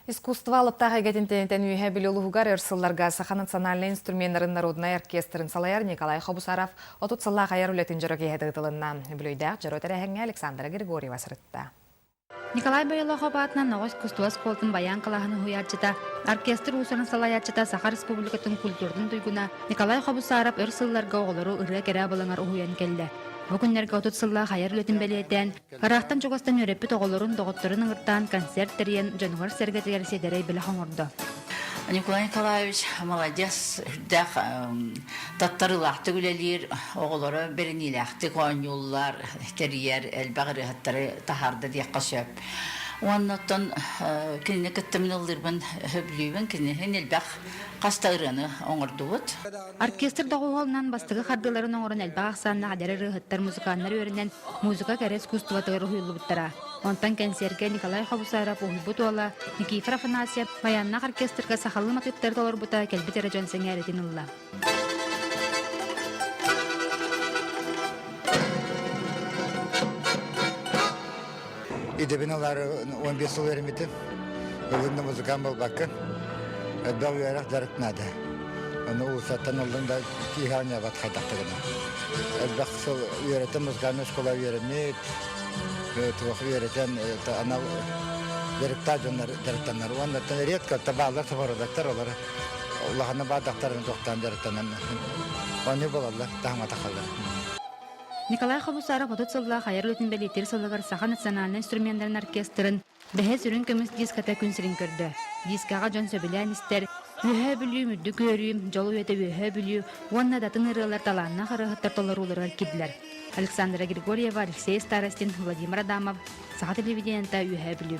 Искусство алыптаах эйгэтин тэнитэн Үөһээ Бүлүү улууһугар өр сылларга саха национальнай инструменнарын народнай оркестрын салайар Николай Хобусаров 30 сыллаах айар үлэтин дьоро киэһэтэ ыытылынна. Үбүлүөйдээх дьоро тэрээһиҥҥэ Александра Григорьева сырытта. Николай Боелохов аатынан оҕо искусство оскуолатын баян кылааһын уһуйааччыта, оркестр уусурун салайааччыта Саха Республикатын культуратын туйгуна Николай Хобусаров өр сылларга оҕолору ырыа кэрэ абылаҥар уһуйан кэллэ. Бу күннэргэ 30 сыллаах айар үлэтин бэлиэтээн, Ыраахтан-чугастан үөрэппит оҕолорун, доҕотторун ыҥыртаан концерт тэрийэн дьонугар-сэргэтигэр сиэдэрэй бэлэх оҥордо. Николай Николаевич молодец, үрдээх таттарыылаахтык үлэлиир, оҕолоро бэриниилээхтик оонньууллар, тэрийэр, элбэх ырыаһыттары таһаарда диэххэ сөп. Уонна оттон кинини кытта мин ыллыырбын сөбүлүүбүн, киниһин элбэх хас да ырыаны оҥордубут. Оркестр доҕуһуолунан бастакы хардыыларын оҥорон элбэх ахсааннаах эдэр ырыаһыттар, музыканнар үөрэнэн музыка кэрэ искусствотыгар уһуйуллубуттара. Онтон кэнсиэргэ Николай Хобусаров уһуйбут уола Никифор Афанасьев баяннаах оркестрга сахалыы матыыптары толорбута кэлбит эрэ дьон сэҥээритин ылла. Идэбин ылаары 15 сыл үөрэммитим. Ылын да музыкант буолбаккын. Элбэх үөрэх дьарык наада. Ону уулуссаттан ыллыҥ да киһи оонньообот хайдахтыгына. Элбэх сыл үөрэтэн музыкальнай школа үөрэммит, туох үөрэтэн анал дьарыктаах дьоннор дьарыктанар. Уонна редко бааллар сопородоктар олор улаханна баардахтарын туохтаан дьарыктанан оонньуу буолаллар, таһыматахаллар. Николай Хобусаров 30 сыллаах айар үлэтин бэлиэтиир сылыгар саха национальнай инструменнарын оркестрын Бэһис үрүҥ көмүс диската күн сирин көрдө. Дискаҕа дьон сөбүлээн истэр Үөһээ Бүлүү үрдүк үөрүү, Дьол үйэтэ Үөһээ Бүлүү уонна да атын ырыалар талааннаах ырыаһыттар толорууларыгар киирдилэр. Александра Григорьева, Алексей Старостин, Владимир Адамов, Саха телевидениета Үөһээ Бүлүү.